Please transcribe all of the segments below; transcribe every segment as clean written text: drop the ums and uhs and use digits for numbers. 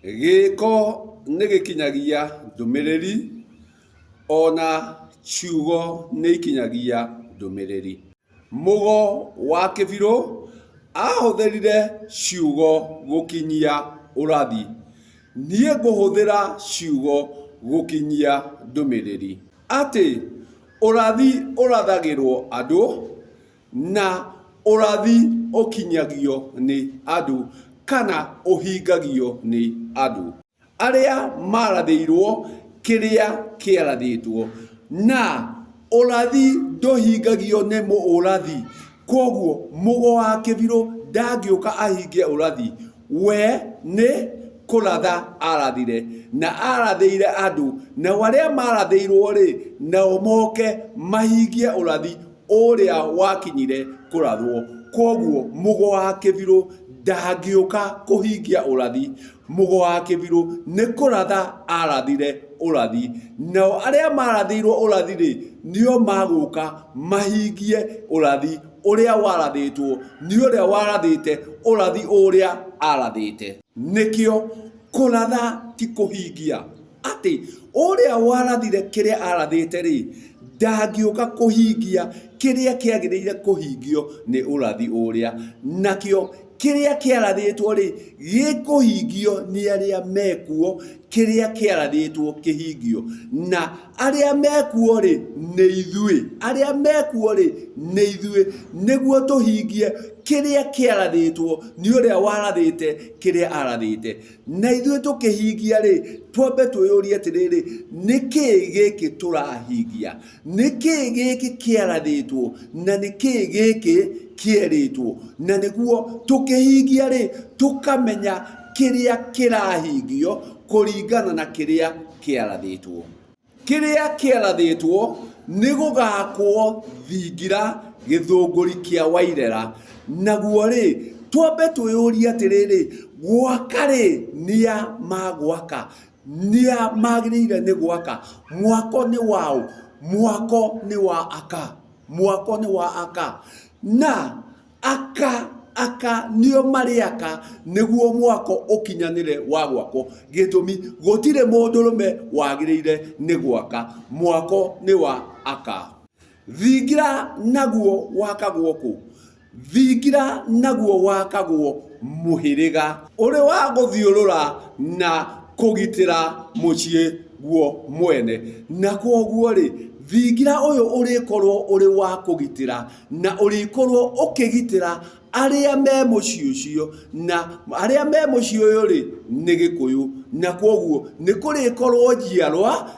Gĩĩko nĩ gĩkinyagia ndũmĩrĩri, ona ciugo nĩ ikinyagia ndũmĩrĩri. Mũgo wa Kĩbirũ ahũthĩrire ciugo gũkinyia ũrathi. Niĩ ngũhũthĩra ciugo gũkinyia ndũmĩrĩri. Atĩ ũrathi ũrathagĩrwo andũ, na ũrathi ũkinyagio nĩ andũ kana ũhingagio nĩ andũ. Arĩa maarathĩirwo kĩrĩa kĩarathĩtwo. Na ũrathi ndũhingagio nĩ mũũrathi. Kwoguo Mũgo wa Kĩbirũ ndangĩũka ahingie ũrathi. We nĩ kũratha arathire, na arathĩire andũ, nao arĩa maarathĩirwo-rĩ, nao moke mahingie ũrathi ũrĩa wakinyire kũrathwo. Kwoguo Mũgo wa Kĩbirũ ndangĩũka kũhingia ũrathi. Mũgo wa Kĩbirũ nĩ kũratha arathire ũrathi, nao arĩa marathĩirwo ũrathi-rĩ, nĩo magũka mahingie ũrathi ũrĩa warathĩtwo nĩ ũrĩa warathĩte ũrathi ũrĩa arathĩte. Nĩkĩo kũratha ti kũhingia, atĩ ũrĩa warathire kĩrĩa arathĩte-rĩ, ndangĩũka kũhingia kĩrĩa kĩagĩrĩire kũhingio nĩ ũrathi ũrĩa. Nakĩo Kĩrĩa kĩarathĩtwo-rĩ, gĩkũhingio nĩ arĩa mekuo, kĩrĩa kĩarathĩtwo kĩhingio. Na arĩa mekuo-rĩ, nĩ ithuĩ. Arĩa mekuo-rĩ, nĩ ithuĩ, nĩguo tũhingie kĩrĩa kĩarathĩtwo nĩ ũrĩa warathĩte kĩrĩa arathĩte. Na ithuĩ tũkĩhingia-rĩ, twambe twĩyũrie atĩrĩrĩ, nĩ kĩĩ gĩkĩ tũrahingia? Nĩ kĩĩ gĩkĩ kĩarathĩtwo na nĩ kĩĩ gĩkĩ kĩerĩtwo? Na nĩguo tũkĩhingia-rĩ, tũkamenya kĩrĩa kĩrahingio kũringana na kĩrĩa kĩarathĩtwo. Kĩrĩa kĩarathĩtwo nĩ gũgakwo thingira gĩthũngũri kĩa Wairera. Naguo-rĩ, twambe twĩyũrie atĩrĩrĩ, gwaka-rĩ, nĩa magwaka? Nĩa magĩrĩire nĩ gwaka? Mwako nĩ waũ? Mwako nĩ wa aka. Mwako nĩ wa aka. Na aka aka nĩo marĩaka nĩguo mwako ũkinyanĩre wa gwakwo. Gĩtũmi gũtirĩ mũndũrũme wagĩrĩire nĩ gwaka. Mwako nĩ wa aka. Thingira naguo wakagwo kũ? Thingira naguo wakagwo mũhĩrĩga ũrĩ wa gũthiũrũra na kũgitĩra mũciĩ guo mwene. Na kwoguo-rĩ, thingira ũyũ ũrĩkorwo ũrĩ wa kũgitĩra na ũrĩkorwo ũkĩgitĩra arĩa me mũciĩ ũcio, na arĩa me mũciĩ ũyũ-rĩ, nĩ Gĩkũyũ. Na kwoguo nĩ kũrĩkorwo njiarwa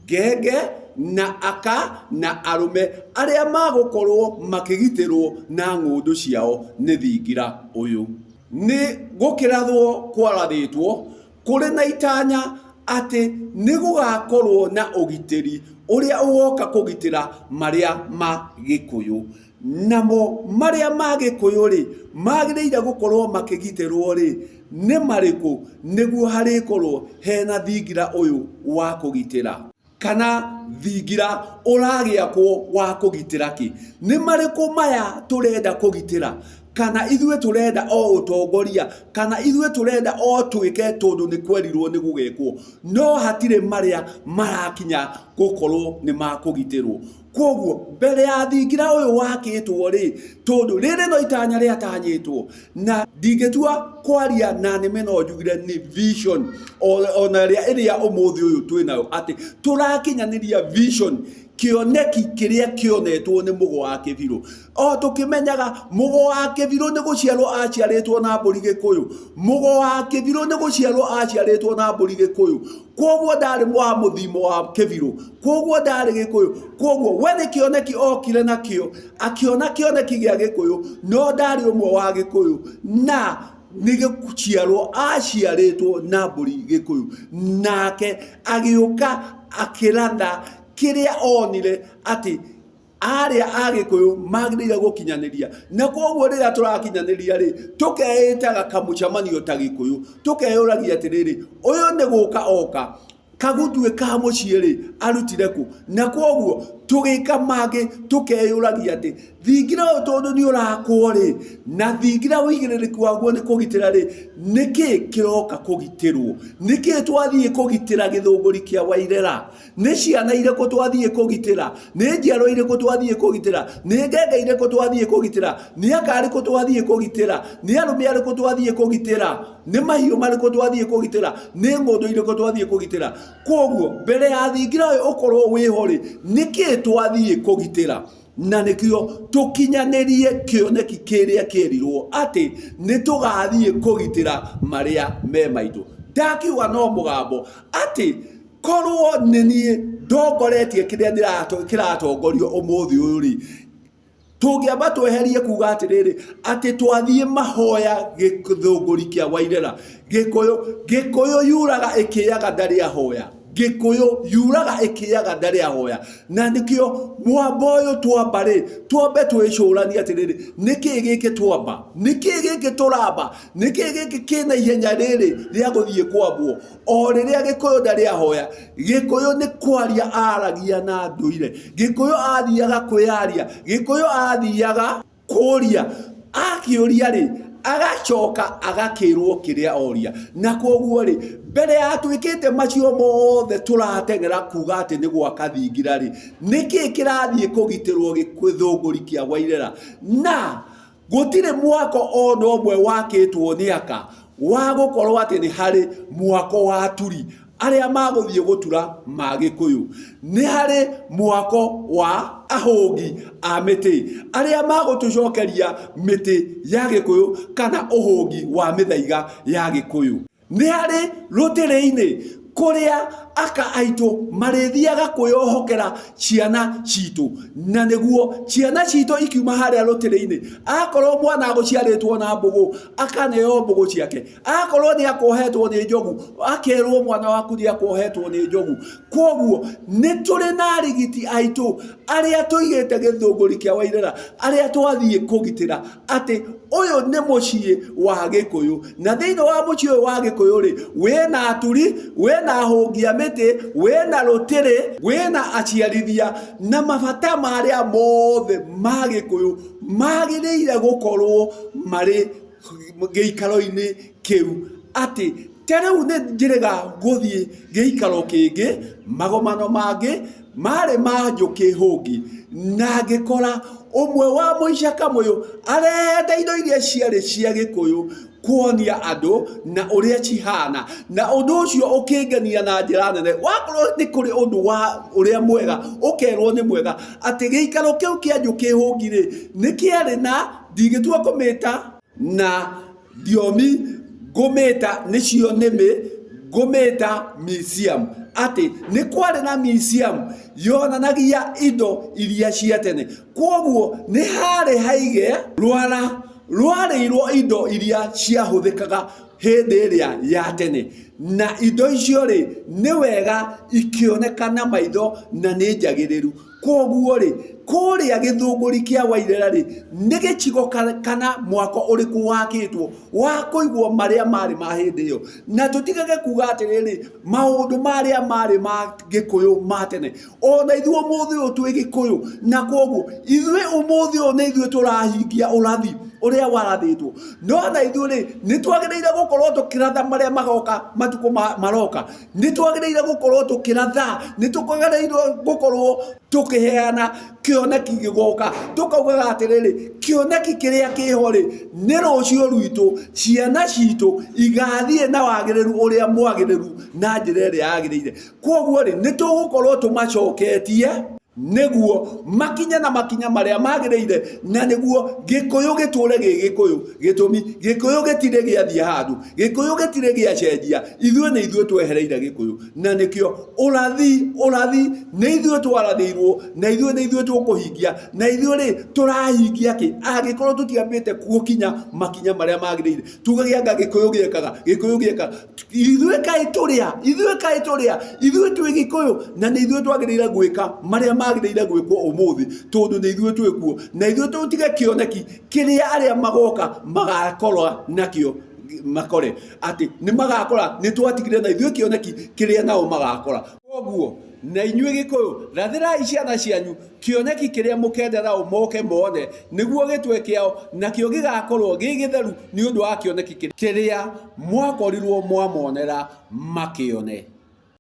ngenge na aka na arũme arĩa magũkorwo makĩgitĩrwo na ng'ũndũ ciao nĩ thingira ũyũ. Nĩ gũkĩrathwo kwarathĩtwo kũrĩ na itanya atĩ nĩ gũgakorwo na ũgitĩri ũrĩa ũgoka kũgitĩra marĩa ma Gĩkũyũ. Namo marĩa ma Gĩkũyũ-rĩ, magĩrĩire gũkorwo makĩgitĩrwo-rĩ, nĩ marĩkũ nĩguo harĩkorwo hena thingira ũyũ wa kũgitĩra? Kana thingira ũragĩakwo wa kũgitĩra kĩ? Nĩ marĩkũ maya tũrenda kũgitĩra? Kana ithuĩ tũrenda o ũtongoria? Kana ithuĩ tũrenda o twĩke tondũ nĩ kwerirwo nĩ gũgekwo? No hatirĩ marĩa marakinya gũkorwo nĩ makũgitĩrwo. Kwoguo mbere ya thingira ũyũ wakĩtwo rĩ, tondũ rĩrĩ no itanya rĩatanyĩtwo, na ndingĩtua kwaria na nĩme no njugire nĩ vision ona ĩrĩa ĩrĩa ũmũthĩ ũyũ twĩ nayo atĩ tũrakinyanĩria vision kĩoneki kĩrĩa kĩonetwo nĩ Mũgo wa Kĩbirũ. O tũkĩmenyaga Mũgo wa Kĩbirũ nĩ gũciarwo aciarĩtwo na mbũri Gĩkũyũ. Mũgo wa Kĩbirũ nĩ gũciarwo aciarĩtwo na mbũri Gĩkũyũ. Kwoguo ndarĩ wa mũthimo wa Kĩbirũ. Kwoguo ndarĩ Gĩkũyũ. Kwoguo we nĩ kĩoneki okire nakĩo, akĩona kĩoneki gĩa Gĩkũyũ, no ndarĩ ũmwe wa Gĩkũyũ. Na nĩ gũciarwo aciarĩtwo na mbũri Gĩkũyũ. Nake agĩũka akĩratha kĩrĩa onire atĩ arĩa a Gĩkũyũ magĩrĩire gũkinyanĩria. Na kwoguo rĩrĩa tũrakinyanĩria rĩ, tũkeĩtaga kamũcemanio ta Gĩkũyũ, tũkeyũragia atĩrĩrĩ, ũyũ nĩ gũka oka, kagutuĩ ka mũciĩ rĩ, arutire kũ? Na kwoguo Tũgĩka mangĩ tũkeyũragia atĩ thingira ũyũ tondũ nĩ ũrakwo rĩ, na thingira ũigĩrĩrĩki waguo nĩ kũgitĩra rĩ, nĩkĩ kĩroka kũgitĩrwo? Nĩkĩ twathiĩ kũgitĩra gĩthũngũri kĩa Wairera? Nĩ ciana irĩkũ twathiĩ kũgitĩra? Nĩ njiaro irĩkũ twathiĩ kũgitĩra? Nĩ ngenge irĩkũ twathiĩ kũgitĩra? Nĩ aka arĩkũ twathiĩ kũgitĩra? Nĩ arũme arĩkũ twathiĩ kũgitĩra? Nĩ mahiũ marĩkũ twathiĩ kũgitĩra? Nĩ ng'ũndũ irĩkũ twathiĩ kũgitĩra? Kwoguo mbere ya thingira ũyũ ũkorwo wĩho rĩ, nĩkĩ twathiĩ kũgitĩra? Na nĩkĩo tũkinyanĩrie kĩoneki kĩrĩa kĩerirwo atĩ nĩ tũgathiĩ kũgitĩra marĩa me maitũ. Ndakiuga no mũgambo atĩ korwo nĩ niĩ ndongoretie kĩrĩa kĩratongorio ũmũthĩ ũyũ rĩ, tũngĩamba tweherie kuga atĩrĩrĩ atĩ twathiĩ mahoya gĩthũngũri kĩa Wairera. Gĩkũyũ, Gĩkũyũ yuraga ĩkĩaga ndarĩ ahoya. Gĩkũyũ yuraga ĩkĩaga ndarĩ ahoya. Na nĩkĩo mwamba ũyũ twamba rĩ, twambe twĩcũranie atĩrĩrĩ, nĩkĩ gĩkĩ twamba? Nĩkĩ gĩkĩ tũramba? Nĩkĩ gĩkĩ kĩna ihenya rĩrĩ rĩa gũthiĩ kwambwo? O rĩrĩa Gĩkũyũ ndarĩ ahoya, Gĩkũyũ nĩ kwaria aragia na ndũire. Gĩkũyũ athiaga kwĩyaria, Gĩkũyũ athiaga kũria. Akĩũria rĩ, agacoka agakĩrwo kĩrĩa oria. Na koguo rĩ, mbere ya twĩkĩte macio mothe tũrateng'era kuga atĩ nĩ gwaka thingira rĩ, nĩkĩ kĩrathiĩ kũgitĩrwo gĩthũngũri kĩa Wairera? Na Gũtirĩ mwako o na ũmwe wakĩtwo nĩ aka wa gũkorwo atĩ nĩ harĩ mwako wa aturi arĩa magũthiĩ gũtura ma Gĩkũyũ. Nĩ harĩ mwako wa ahũngi a mĩtĩ arĩa magũtũcokeria mĩtĩ ya Gĩkũyũ kana ũhũngi wa mĩthaiga ya Gĩkũyũ. Nĩ harĩ rũtĩrĩ-inĩ kũrĩa aka aitũ marĩthiaga kwĩyohokera ciana citũ, na nĩguo ciana citũ ikiuma harĩa rũtĩrĩ-inĩ, akorwo mwana agũciarĩtwo na mbũgũ, akaneo mbũgũ ciake, akorwo nĩ akuohetwo nĩ njogu, akerwo mwana waku nĩ akuohetwo nĩ njogu. Kwoguo nĩ tũrĩ na arigiti aitũ arĩa tũigĩte gĩthũngũri kĩa Wairera, arĩa twathiĩ kũgitĩra atĩ ũyũ nĩ mũciĩ wa Gĩkũyũ, na thĩinĩ wa mũciĩ ũyũ wa Gĩkũyũ rĩ, wĩna aturi, wĩna ahũngi a mĩtĩ, wĩna rũtĩrĩ, wĩna aciarithia, na mabata marĩa mothe ma Gĩkũyũ magĩrĩire gũkorwo marĩ gĩikaro-inĩ kĩu. Atĩ ta rĩu nĩ njĩrĩga gũthiĩ gĩikaro kĩngĩ, magomano mangĩ marĩ ma njũkĩ hũngi, na ngĩkora ũmwe wa mũica kamũyũ arehete indo iria ciarĩ cia Gĩkũyũ kuonia andũ na ũrĩa cihana, na ũndũ ũcio ũkĩngenia na njĩra nene. Wakorwo nĩ kũrĩ ũndũ wa ũrĩa mwega ũkerwo nĩ mwega, atĩ gĩikaro kĩu kĩa njũkĩ hũngi rĩ, nĩ kĩarĩ na, ndingĩtua kũmĩta na thiomi, ngũmĩta nĩcio nĩmĩ, ngũmĩta museum. Atĩ nĩ kwarĩ na museum yonanagia indo iria cia tene. Kwoguo nĩ harĩ haige rwara rwarĩirwo indo iria ciahũthĩkaga hĩndĩ ĩrĩa ya tene. Na indo icio rĩ, nĩ wega ikĩoneka na maitho na nĩ njagĩrĩru. Kwoguo-rĩ, kũrĩa gĩthũngũri kĩa Wairera-rĩ, nĩ gĩcigo kana mwako ũrĩkũ wakĩtwo wa kũigwo marĩa marĩ ma hĩndĩ ĩyo? Na tũtigage kuga atĩrĩrĩ, maũndũ marĩa marĩ ma Gĩkũyũ ma tene, ona ithuĩ ũmũthĩ ũyũ twĩ Gĩkũyũ, na kwoguo ithuĩ ũmũthĩ ũyũ nĩ ithuĩ tũrahingia ũrathi ũrĩa warathĩtwo. No na ithuĩ-rĩ, nĩ twagĩrĩire gũkorwo tũkĩratha marĩa magoka matukũ maroka. Nĩ twagĩrĩire gũkorwo tũkĩratha, nĩ tũkagĩrĩirwo gũkorwo tũkĩheana kĩoneki gĩgoka, tũkaugaga atĩrĩrĩ, kĩoneki kĩrĩa kĩho rĩ, nĩ rũciũ rwitũ, ciana citũ igathiĩ na wagĩrĩru ũrĩa mwagĩrĩru na njĩra ĩrĩa yagĩrĩire. Kwoguo rĩ, nĩ tũgũkorwo tũmacoketie nĩguo makinye na makinya marĩa magĩrĩire, na nĩguo Gĩkũyũ gĩtũre gĩ Gĩkũyũ. Gĩtũmi, Gĩkũyũ gĩtirĩ gĩathiĩ handũ, Gĩkũyũ gĩtirĩ gĩacenjia, ithuĩ nĩ ithuĩ twehereire Gĩkũyũ. Na nĩkĩo ũrathi, ũrathi nĩ ithuĩ twarathĩirwo, na ithuĩ nĩ ithuĩ tũkũhingia, na ithuĩ rĩ, tũrahingia kĩ angĩkorwo tũtiambĩte gũkinya makinya marĩa magĩrĩire? Tugage anga Gĩkũyũ gĩekaga, Gĩkũyũ gĩekaga. Ithuĩ kaĩ tũrĩa, ithuĩ kaĩ tũrĩa, ithuĩ twĩ Gĩkũyũ, na nĩ ithuĩ twagĩrĩire gwĩka marĩa magĩrĩire gwĩkwo ũmũthĩ, tondũ nĩ ithuĩ twĩ kuo, na ithuĩ tũtige kĩoneki kĩrĩa arĩa magoka magakorwo nakĩo makore atĩ nĩ magakora nĩ twatigire na ithuĩ kĩoneki kĩrĩa nao magakora. Koguo Na inyuĩ Gĩkũyũ, rathĩrai ciana cianyu kĩoneki kĩrĩa mũkenda nao moke mone, nĩguo gĩtwe kĩao nakĩo gĩgakorwo gĩ gĩtheru nĩ ũndũ wa kĩoneki kĩrĩa mwakorirwo mwamonera makĩone.